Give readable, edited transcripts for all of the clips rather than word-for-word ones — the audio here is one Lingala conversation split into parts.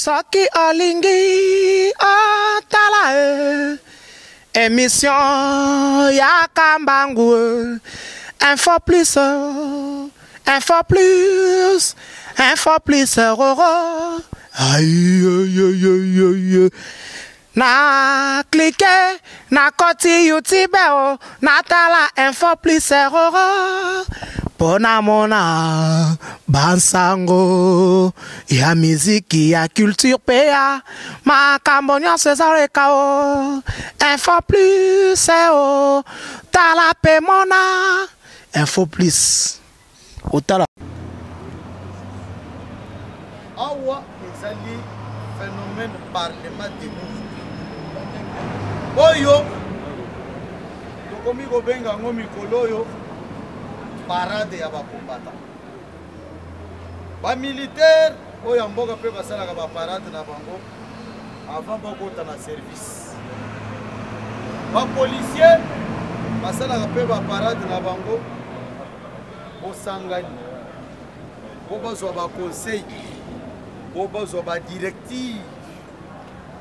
Soki olingi otala e emission ya kambangu e info plus info plus info plus roro aïe aïe aïe na clique na koti youtube o natala info plus roro mpo namona bansango ya miziki ya culture mpe ya makambo nyonso ezaleka o info plus o tala mpe mona info plus otala awa ezali phénomène parlement debout oyo tokomi kobenga yango mikolo oyo parade ya bakombata bamilitaire oyo ya mboka mpe basalaka baparade na bango avant bakota na service bapolisier basalaka mpe baparade na bango bosangani mpo bazwa baconseil mpo bazwa badirective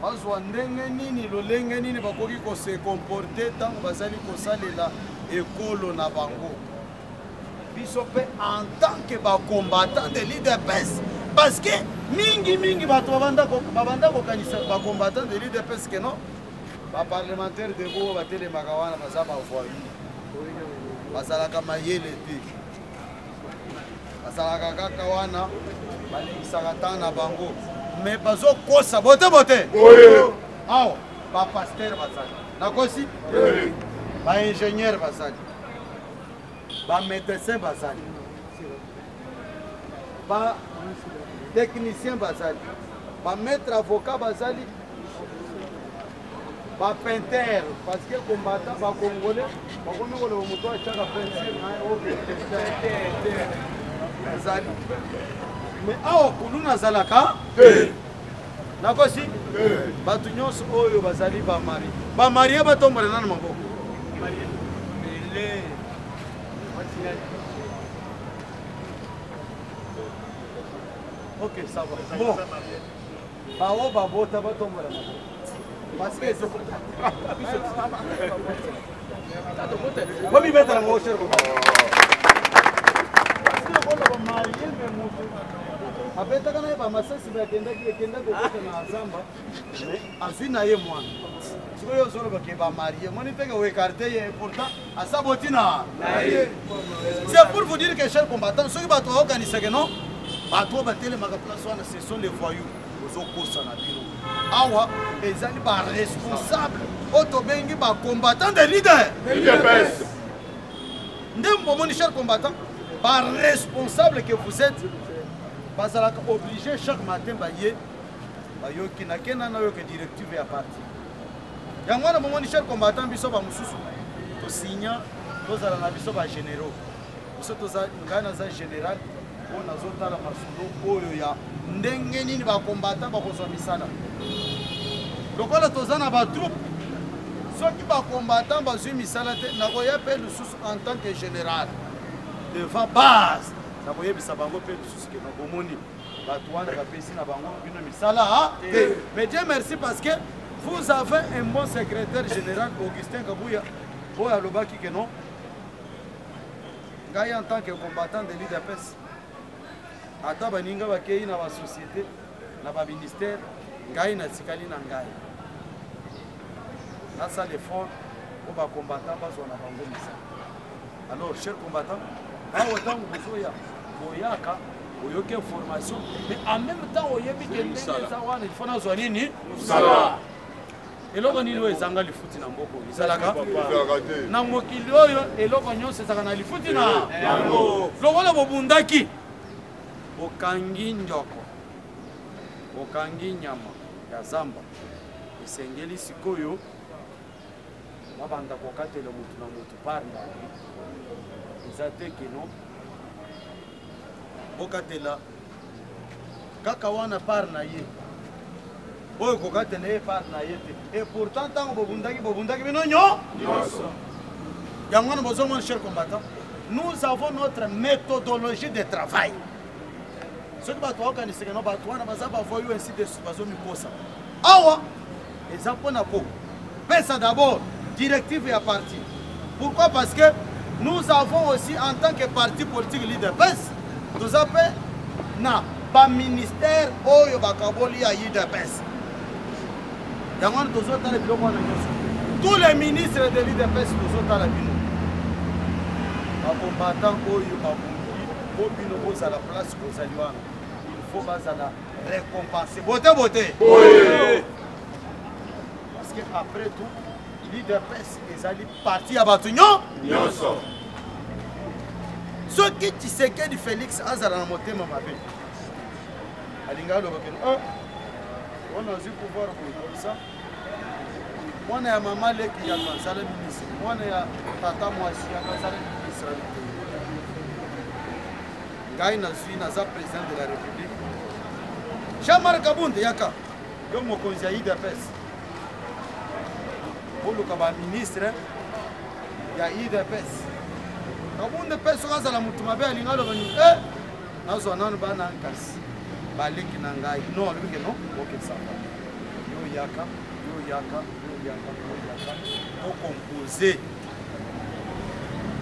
bazwa ndenge nini lolenge nini bakoki kose comporte ntango bazali kosalela ekolo na bango biso mpe en tant que bacombattant de l'udps parce que mingi mingi bato babanda kokanisa bacombattant de l'udps ke non baparlementaire debout batelemaka wana baza bavoyou bazalaka mayele te bazalaka kaka wana balekisaka ntango na bango me bazokosa bote bote awa bapaster bazali nakosi baingénieur bazali bamédecin bazali batechnicien bazali bamaître avocat bazali ba peinteur parce que combattant ba congolais bakomi koloba moto atiaka peinture na ye ezali mais awa kuluna azalaka nakosi bato nyonso oyo bazali bamarie bamarie batombola nano maboko ok ça va bon baoyo babota batombola maboko parce que bomibetela ngo cher bamarie me moto abetaka na ye bamasasi me akendaki ekendaki kokota na zamba me azwi na ye mwana sikoyo ozoloba ke bamarie moni teke oekarte ye pourtant aza boti na c'est pour vous dire que cher combattant soki bato baokanisake non bato oyo batelemaka place wana ce sont les voyous ozokosa na bino awa ezali baresponsable oyo tobengi bacombattant de leader nde bomoni cher combattant baresponsable que vous êtes bazalaka obligé chaque matin baye bayoki nakenda nayoka directive ya parti yango wana bomoni cher combattant biso bamosusu tosigna tozala na biso bagénéraux biso toza ngai naza général oyo nazotala masolo oyo ya ndenge nini bacombattant bakozwa misala lokola toza na batroupe soki bacombattant bazwi misala te nakoya mpe lisusu en tant que général devant base nakoyebisa bango mpe lisusu ke bomoni bato wana bapesi na bango bino misala te mais dieu merci parce que vous avez un bon secrétaire général augustin kabuya oyo alobaki ke non ngai en tant que combattant de l'udps ata baninga bakei na basociété na baministère ngai natikali na ngai nasala effort mpo bacombattant bazwa na bango misala alors cher combattant awa ntango bozoya boyaka oyoki information mais en même temps oyebi ke ndenge eza wana il faut nazwa nini mosala eloko nini oyo ezanga lifuti na mboka oyo ezalaka na mokili oyo eloko nyonso ezalaka na lifuti na lokola bobundaki bokangi njoko bokangi nyama ya zamba esengeli sikoyo babanda kokatela motu na motu par na ye eza te kino bokatela kaka wana part na ye oyo kokatela ye part na ye te et pourtant ntango bobundaki bobundaki bino nyo nyonso yango wana bozomona cher combattant nous avons notre méthodologie de travail. Soki bato bakokanisaka no bato wana baza bavoyu ainsi de suite, bazomikosa. Awa eza mpona kopesa d'abord directive ya parti. Pourquoi? Parce que nous avons aussi en tant que parti politique l'UDPS, toza mpe na baministère oyo bakaboli ya UDPS. Yango wana tozotala biloko wana nyonso. Tous les ministres de l'UDPS tozotala bino bacombattant oyo babungi po bino bozala place bozali wana, il faut bazala récompense bote bote, parce que après tout l'UDPS ezali parti ya bato nyonso. Soki Tshisekedi Félix azala na motema mabe, alingi aloba keno wana azwi pouvoir boye comme ça, mwana ya mama leki yaka azala ministre, mwana ya tata mwasi yaka azala ministre. Ngai nazwi, naza président de la République, Jean-Marc Kabund yaka yo mokonzi ya UDPS, boluka baministre ya UDPS. Kabund mpe soki azala motu mabe, alingi aloba nini? Nazwa nanu bana nkasi baleki na ngai. Non, alobi ke non, ok, ça va, yo yaka, yo yaka, yo yaka, yo yaka, tocompose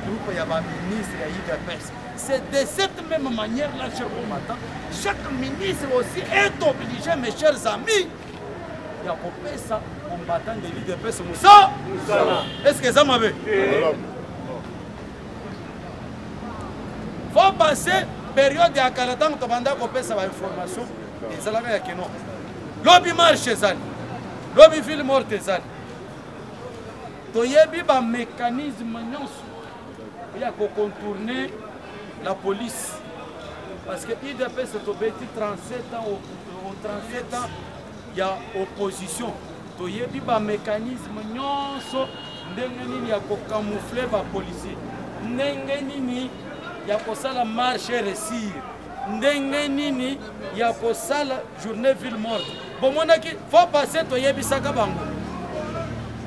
groupe ya baministre ya UDPS. C'est de cette même manière là, chers combattants, chaque ministre aussi est obligé, mes chers amis, ya kopesa combattant de l'UDPS mosala. Est ce que eza mabe? Faut passer période ya kala, ntango tobanda kopesa bainformation, ezalaka ya keno lobi marche ezali, lobi ville morte ezali. Toyebi bamécanisme nyonso ya kocontourner la police, parce que UDPS tobeti 37 ans au 37 ans ya opposition, toyebi bamécanisme nyonso, ndenge nini ya kocamoufle bapolicier, ndenge nini ya kosala marche réussir, ndenge nini ya kosala journée ville morte. Bomonaki faut passer, toyebisaka bango.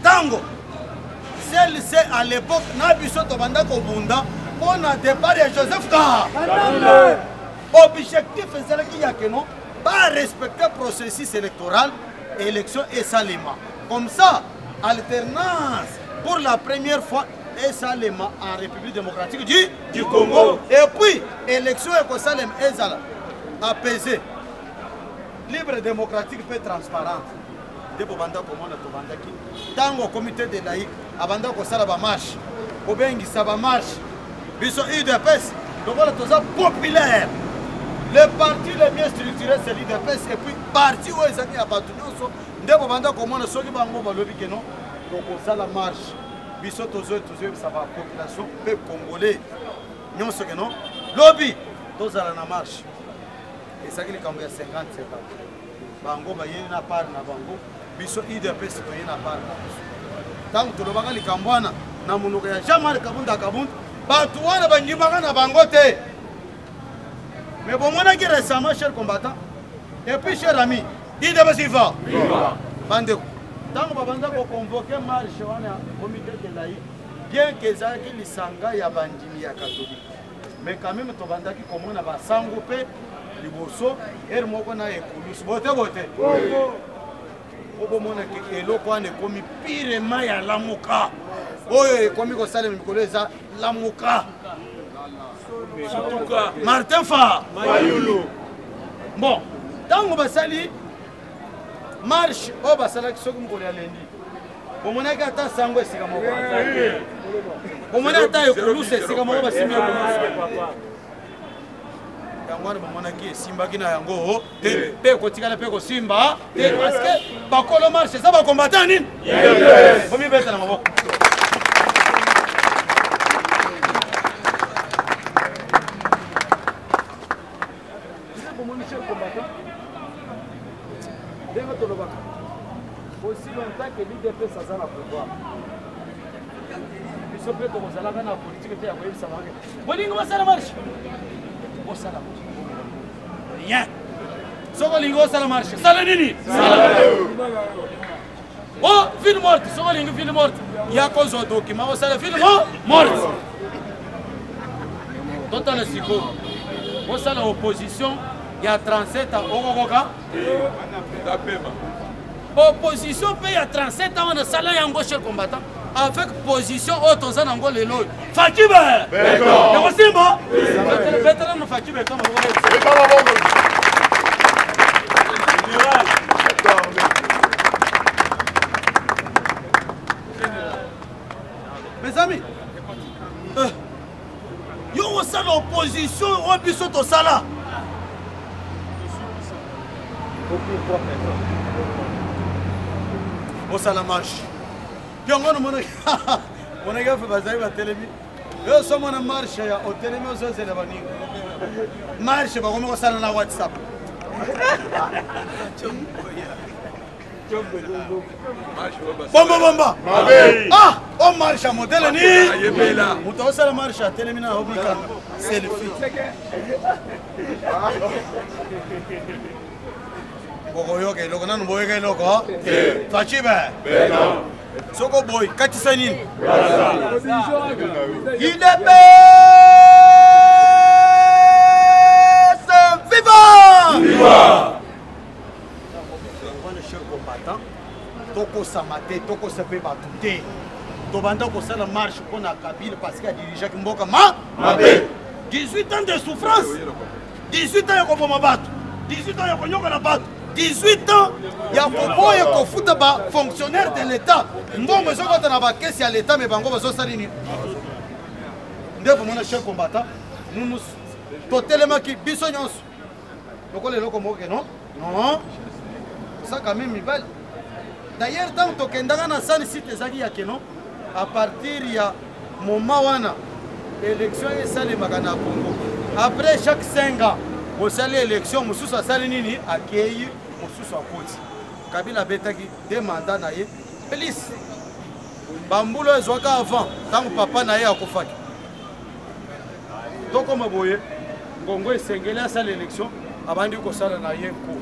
Ntango CLC à l'époque na biso tobanda kobunda mpo na départ ya Joseph Ka, objectif ezalaki ya keno barespecte processus électoral, élection esalema comme ça, alternance pour la première fois esalema en République démocratique du Congo, et puis élection ekosalema ezala apaisé, libre, démocratique mpe transparente. Nde bobanda komona tobandaki ntango comité de laïque abanda kosala bamarche, kobengisa bamarche. Biso UDPS, lokola toza populaire, le parti le mieux structuré c'est l'UDPS, et puis parti oyo ezali ya bato nyonso. Nde bobanda komona soki bango balobi keno tokosala marche, biso tozoyebisa bapopulation mpe congolais nyonso keno lobi tozala na marche. Ezalaki likambo ya 50 50. Bango baye na part na bango, biso UDPS toye na part na biso. Ntango tolobaka likambo wana na monoko ya Jean-Marc Kabunda Kabund, bato wana bandimaka na bango te. Mais bomonaki récemment, cher combattant et puis cher ami, UDPS viva, bandeko, ntango babanda koconvoke marche wana ya comité de laïque, bien que ezalaki lisanga ya bandimi ya catholique, mais quand même tobandaki komona basango mpe liboso ere moko na ekulusu bote bote, po bomonaki eloko wana ekomi pirema ya Lamuka. Oyo ekomi kosalema mikolo eza Lamuka, Martin Fa Mayulu. Bon, ntango basali marche oyo basalaki soki mokolo ya lundi, bomonaki ata sango esika moko, bomoni ata ekulusu esika moko basimbi ekulusu? Yango wana bomonaki esimbaki na yango te, mpe ekotikala mpe kosimba te, parce que bakolo marche eza bakombata nini. Bomibeta na maboko. Bomoni, cher combattant, ndenge tolobaka, aussi longtemps que l'UDPS aza na pouvoir, biso mpe tokozalaka na politike te ya koyebisa bango bolingi bosala marche, bosala rien. Soki olingi osala marche, sala nini? O ville morte, soki olingi ville morte, ya kozwa document, osala ville morte. Totala sikoyo, osala opposition. Ya 37 ans okokoka? Opposition mpe ya 37 ans wana sala yango, cher combattant, avec position oyo toza nango lelo oyo. Facibe yango simba veterano Facibe. Mes amis, yo osala opposition oyo biso tosala, osala marche yango nomonaki afe bazali batelemi. Yo osomona marche ya otelemi, ozozela baninga marche bakomi kosala na WhatsApp. Bomba bomba, ah, o marche ya modele ni moto aosala marche atelemi na obika selfie. Bokoyoka eloko nanu, boyoka eloko. Facibe soki oboyi katisa nini? UDPS viva! Wana, cher combattant, tokosama te, tokosa mpe bato te. Tobanda kosala marche mpo na Kabila parce que adirigeaki mboka ma mabe. 18 ans de souffrance, 18 ans ya koboma bato, 18 ans ya konyokola bato, 18 ans ya koboya kofuta bafonctionnaire de l'État. Mbongo ezokota na bakesi ya l'État, me bango bazosala nini? Nde komona, cher combattant, nous totelemaki biso nyonso lokola eloko moko ke non, non, osaka meme mibali. D'ailleurs, ntango tokendaka na sani site ezalaki ya keno à partir ya moment wana élection esalemaka na Congo après chaque 5 ans. Bosali élection, mosusu asali nini, akei, mosusu akoti. Kabila abetaki de mandat na ye plus bambula ezwaka avant ntango papa na ye akufaki. Tokoma boye, ngongo esengeli asala élection, abandi kosala na ye ko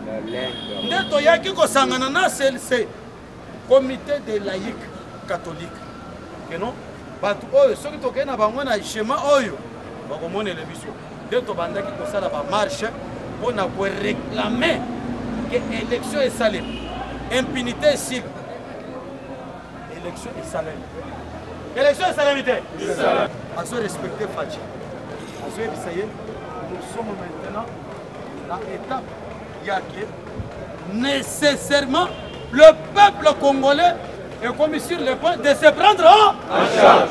nde toyaki kosangana na CLC, Comité de laïque catholique, keno bato oyo soki tokei na bango na schéma oyo bakomonela biso. Nde tobandaki kosala bamarche mpo na koréclamer ke élection esalema, impunité esila. Élection esalemi, élection esalemi te, azo respecte Faci, azoyebisa ye: nous sommes maintenant na étape ya ke nécessairement le peuple congolais est commis sur le point de se prendre en charge.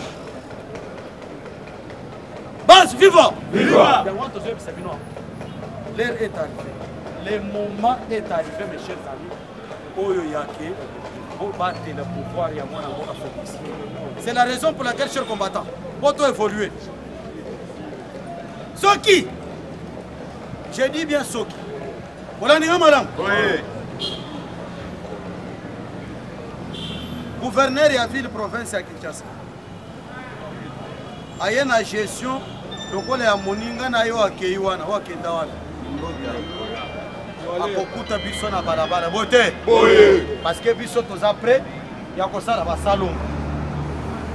Base viva! Viva! L'heure est arrivée. Le moment est arrivé, mes chers amis. Oyo yake, le pouvoir ya mwana mboka Félix. C'est la raison pour laquelle, chers combattants, pour évoluer. Soki, je dis bien soki. Voilà, madame. Oui. Gouverneur ya ville province ya Kinshasa aye na gestion lokola ya moninga na yo akei wana, oyo akenda wana, akokuta biso na balabala boye te, parce que biso toza prêt ya kosala basalongo.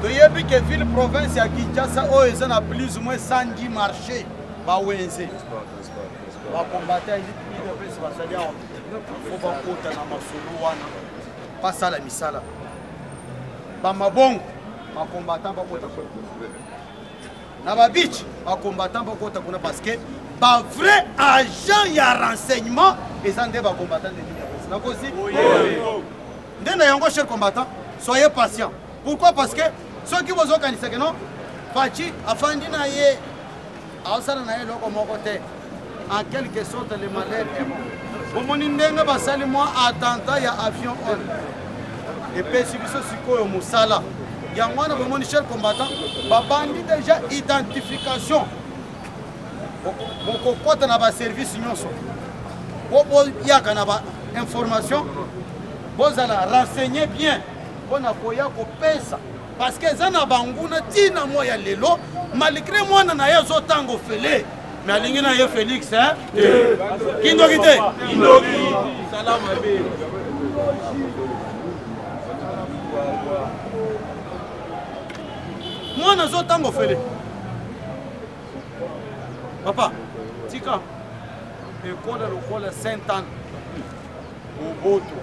Toyebi ke ville province ya Kinshasa oyo eza na plus ou moins 110 marché, bawenze, bacombattants UDPS bazali awa, fo bakota na masolo wana, basala misala bamabongo. Bacombattant bakota kuna na babeach, bacombattant bakota kuna, parce que bavrai agent ya renseignement eza nde bacombattant de l'UDPS. Nakosi nde na yango. Cher combattant, soyez patient. Pourquoi? Parce que soki bozokanisaka non, Faci afandi na ye, aosala na ye eloko moko te, en quelque sorte le malheur est bon. Bomoni ndenge basali mwa attentat ya avion oyo epesi biso sikoyo mosala. Yango wana bomoni, cher combattant, babandi déjà identification. Bokokɔta na baservice nyonso po boyaka na bainformation, bozala renseigné bien mpona koya kopesa, parce que eza na banguna ntina mwa ya lelo. Malgré mwana na ye azotanga ofele, me alingi na ye Félix kindoki te. Mwana azotanga ofele, papa tika. Ekole lokola Saint Anne, Boboto,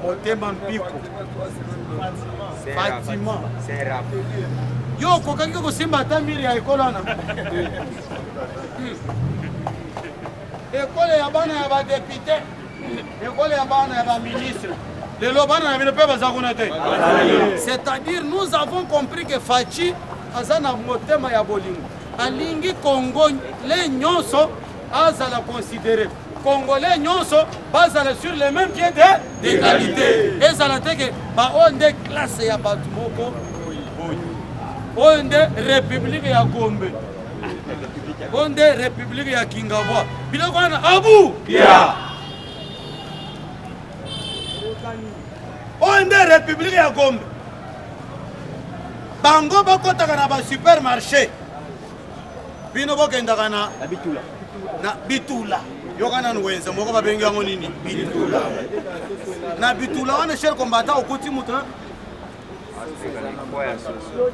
Motema Mpiko, Fatima. Yo okokaki kosimba ata mire ya ekolo wana? Ekole ya bana ya badepute, ekole ya bana ya baministre, lelo bana na bino mpe baza kuna te. C'est-à-dire, nous avons compris que Fatshi aza na motema ya bolingo, alingi Congolais nyonso azala considéré, Congolais nyonso bazala sur le même pied de d'égalité. Ezala te ke baoyo nde classe ya bato moko boye, oyo nde république ya Gombe, oyo nde république ya Kingabwa. Biloko wana abu oyo nde république ya Gombe, bango bakotaka na basupermarché, bino bokendaka na bitula, na bitula. Yoka nanu, wenze moko babengi yango nini? Bitula. Na bitula wana, cher combattant, okuti moto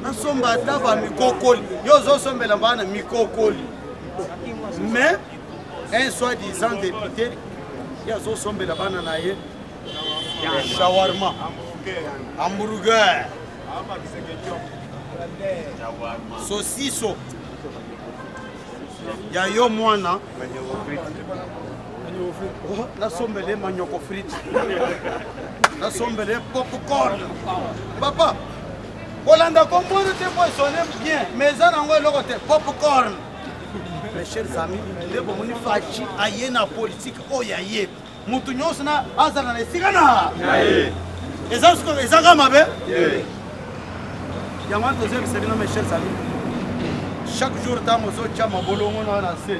nasomba ata bamikokoli, yo ozosombela bana mikokoli, mais un soi disant député, ye azosombela bana na ye shawarma, hamburger, sosiso. Ya yo mwana nasombele manyoko frite, nasombele popcorn. Papa, kolanda kombono te po esone bien, mais eza nango eloko te, popcorn. Mes chers amis, nde bomoni Fatshi aye na politike oyo aye, motu nyonso na azala na esika na eza eza kaka mabe. Yango wana tozoyebisa bino, mes chers amis, chaque jour ntango ozotya mabolongo na na se,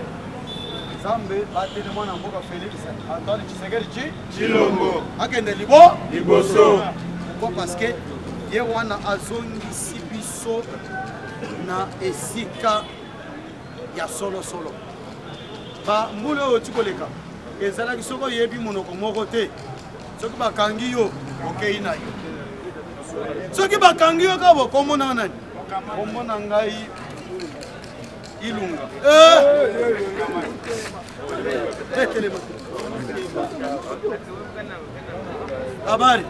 Nzambe bateli mwana mboka Félix Antoine Tshisekedi Tshilombo akende libo liboso. Pourquoi? Parce que ye wana azongisi biso na esika ya solosolo. Bambula oyo oti koleka, ezalaki soki oyebi monoko moko te, soki bakangi yo, okei na yo. Soki bakangi yo kaka, bokomona nani? Komona ngai Ilunga. Telema. Habari?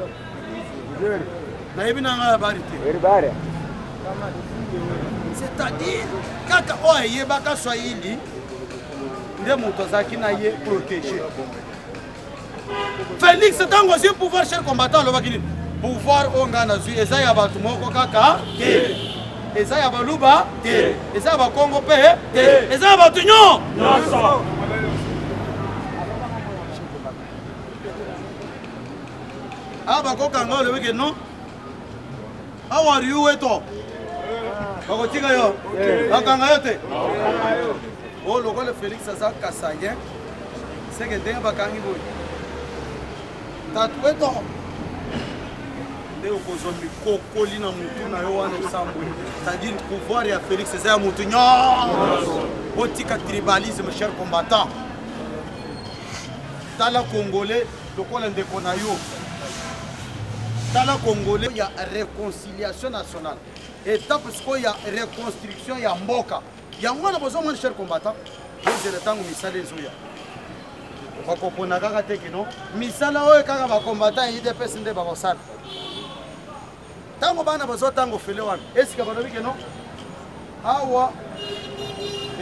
Nayebi na ngai habari te. C'est-à-dire, kaka oyo ayebaka swahili nde moto azalaki na ye protégé. Félix, ntango azwi pouvoir, cher combattant, alobaki nini? Pouvoir oyo ngai nazwi eza ya bato moko kaka te, eza ya Baluba te, eza ya Bakongo mpe te, eza ya bato nyonso. Awa bakokanga, olobi ke non, how are you? Weto bakotika yo, bakanga yo te. Oyo lokola Félix aza kasayen, seke ndenge bakangi boye, tatu weto nde okozwa mikokoli na mutu na yo wana osambwe. C'est-à-dire, pouvoir ya Félix eza ya mutu nyonso. Botika tribalisme, cher combattant. Tala Congolais lokola ndeko na yo, tala Congolais ya réconciliation nationale, étape sikoyo ya reconstruction ya mboka. Yango wana bozomona, cher combattant, bozela ntango misala ezoya, bakopona kaka te kino misala oyo kaka bacombattant ya UDPS nde bakosala. Ntango bana bazotanga ofele wana, esika balobi keno awa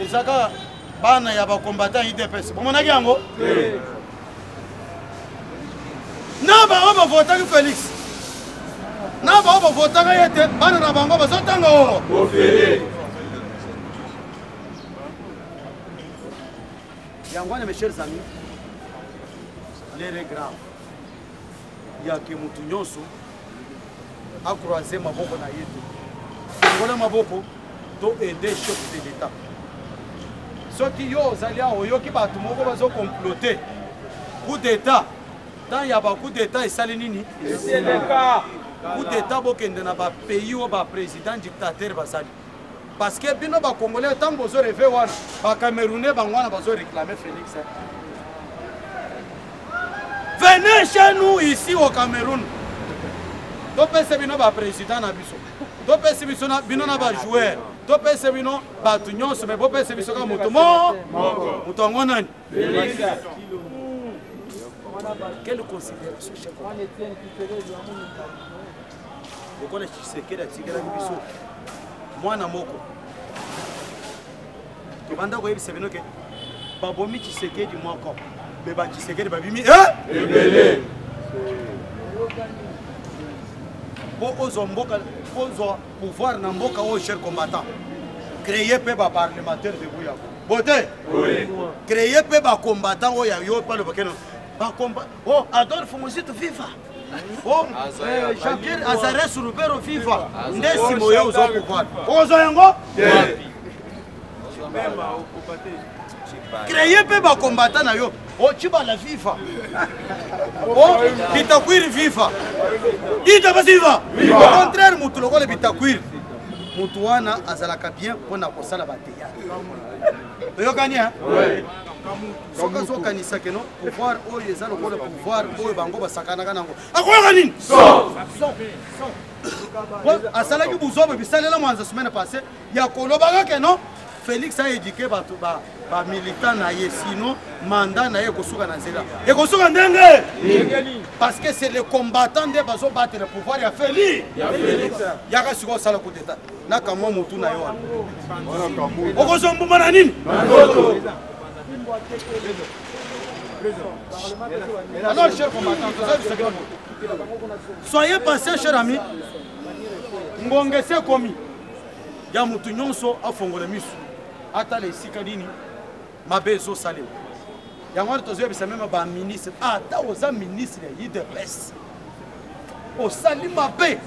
eza kaka bana ya bacombattant ya UDPS, bomonaki yango na bango bavotaki Félix, na bango bavotaka ye te, bana na bango bazotanga o yango wana. Mes chers amis, l'heure est grave yake motu nyonso acroise maboko na ye te, fongola maboko to aider chef de l'État. Soki yo ozali awa, oyoki bato moko bazocomplote coup d'état, tant ya bacoup d'état esali nini? Coup d'état, bokende na bapays oyo baprésident dictateur bazali, parce que bino Bacongolais, ntango bozorêver wana, Bacamerounais bango wana bazoréclame Félix. Venez chez nous ici au Cameroun, topesi bino baprésident na biso, topesi biso bino na bajoueur. Topesa bino bato nyonso, me bopesa biso kaka moto mo moto yango nani? Quelle considération, cher lokola Tshisekedi atikelaki biso mwana moko. Tobanda koyebisa bino ke babomi Tshisekedi moko, me ba Tshisekedi babimi ebele. Mpo ozwa mboka, mpo ozwa pouvoir na mboka oyo, cher combattant, créer mpe baparlementaire debout yako bote, créer mpe bacombattant oyo ya yo mpe alobake no bakomba o Adolphe Muzito viva, o Jean-Pierre Azarias Ruberwa viva, nde nsima oyo ozwa pouvoir, okozwa yango. Créer mpe bacombattant na yo, o Tshibala viva, o Bitakwiri viva, ita viva. Au contraire, motu lokola Bitakwiri, motu wana azalaka bien mpona kosala bathéâtre. Toyokani? Soki azokanisa keno pouvoir oyo eza lokola pouvoir oyo bango basakanaka nango, akoyoka nini? Asalaki buzobo bisalela mwanza semaine passée ya kolobaka keno Félix aéduquer bato bamilitant na ye, sinon mandat na ye ekosuka na nzela. Ekosuka ndenge? Parce que c'est le combattant nde bazobatela pouvoir ya Félix. Yaka sikoyo osala coup d'état na kamwa motu na yo wana, okozwa mbuma na nini? Alors, cher combattant, soyez patient, cher ami. Ngonga esi ekomi ya motu nyonso afongola miso, atala esika nini mabe ezosalema. Yango wana tozoyebisa même baministre, ata oza ministre ya UDPS, osali mabe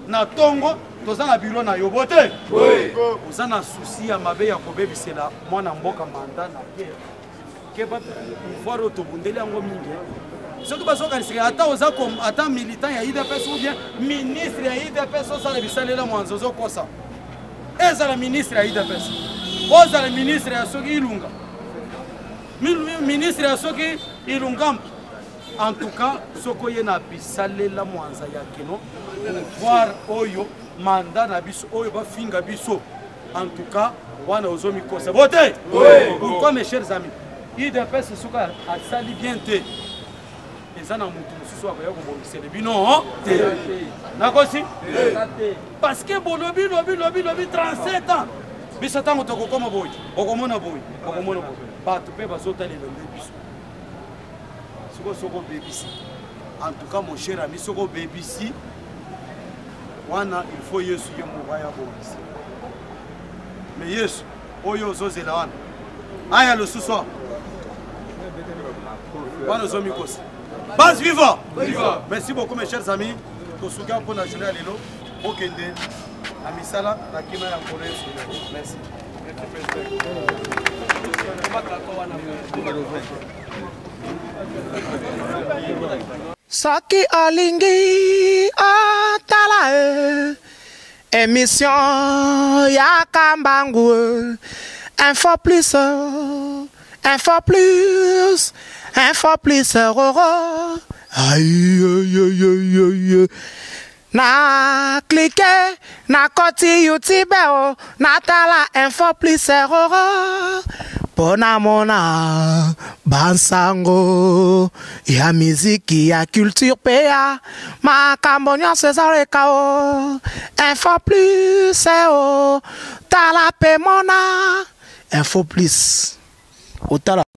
na ntongo, toza na biro na yo bote. Oza na souci ya mabe ya kobebisela mwana mboka mandat na ye, keba. Pouvoir oyo tobundeli yango mingi. Soki bazokanisaka, ata oza ata militant ya UDPS ou bien ministre ya UDPS, osala bisalela mwanza, ozokosa. Ezala ministre ya UDPS, ozala ministre ya soki Ilunga, ministre ya soki Ilungamba, en tout cas soki oye na bisalela mwanza ya keno pouvoir oyo, mandat na biso oyo bafinga biso, en tout cas wana ozomikosa bote. Pourquoi, mes chers amis? UDPS soki asali bien te, eza na motu mosusu akoya kobongisele bino te. Nakosi? Parce que bolobi lobi lobi lobi 37 ans. Biso ntango tokokoma boye, okomona boye, okomona boye, bato mpe bazotalela nde biso. Sikoyo soki obebisi, en tout cas, mon cher ami, soki obebisi wana, il faut Yesu ye moko aya bongisi. Mais Yesu oyo ozozela wana aya lisusu awa wana, ozomikosa. Base viva! Merci beaucoup, mes chers amis. Tosuki mpo na journée ya lelo. Okende na misala na kima ya Nkolo Yesu. Merci. Soki olingi otala e émission ya Kambangu, Info Plus, Info Plus, Info Plus roro, aïe aïe aïe aïe, na clique na koti YouTube o, natala Info Plus roro mpo namona bansango ya miziki, ya culture mpe ya makambo nyonso ezaleka o. Info Plus o, tala mpe mona Info Plus, otala.